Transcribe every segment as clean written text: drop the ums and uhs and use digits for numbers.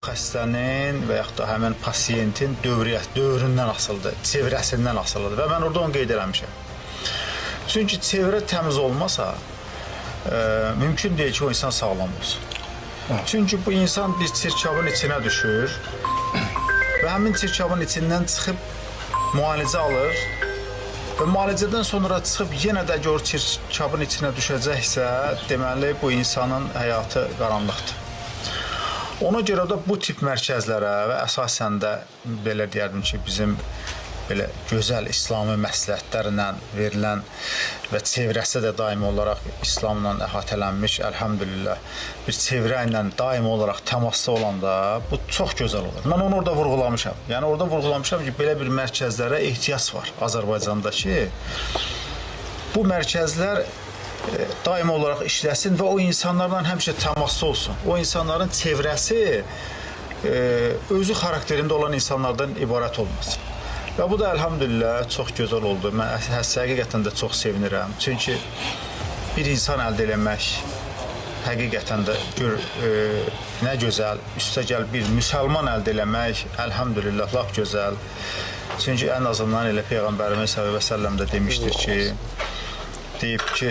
Xəstənin və yaxud da həmin pasiyentin dövründən asılıdır, çevrəsindən asılıdır və mən orada onu qeyd eləmişəm. Çünki çevrə təmiz olmasa, mümkün deyil ki, o insan sağlam olsun. Çünki bu insan bir çirkabın içinə düşür və həmin çirkabın içindən çıxıb müalicə alır və müalicədən sonra çıxıb yenə də gör çirkabın içinə düşəcəksə, deməli bu insanın həyatı qaranlıqdır. Ona görə də bu tip mərkəzlərə və əsasən də belə deyərdim ki, bizim belə gözəl İslami məsləhətlərlə verilən və çevrəsi də daimi olaraq İslamla əhatələnmiş, əlhəmdülillah, bir çevrə ilə daimi olaraq təmasda olanda bu çox gözəl olur. Mən onu orada vurğulamışam. Yəni orada vurğulamışam ki, belə bir mərkəzlərə ehtiyac var Azərbaycanda ki, bu mərkəzlər daimi olaraq işləsin və o insanlarla həmişə təmasda olsun. O insanların çevrəsi özü xarakterində olan insanlardan ibarət olmasın. Və bu da əlhamdülillah çox gözəl oldu. Mən həqiqətən də çox sevinirəm. Çünki bir insan əldə eləmək həqiqətən də gör nə gözəl, üstəgəl bir müsəlman əldə eləmək əlhamdülillah lap gözəl. Çünki ən azından elə Peyğəmbərimiz sallallahu əleyhi və səlləm də demişdir ki, deyib ki,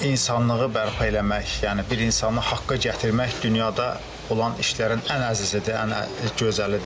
insanlığı bərpa eləmək, yəni bir insanı haqqa gətirmək dünyada olan işlərin ən əzizidir, ən gözəlidir.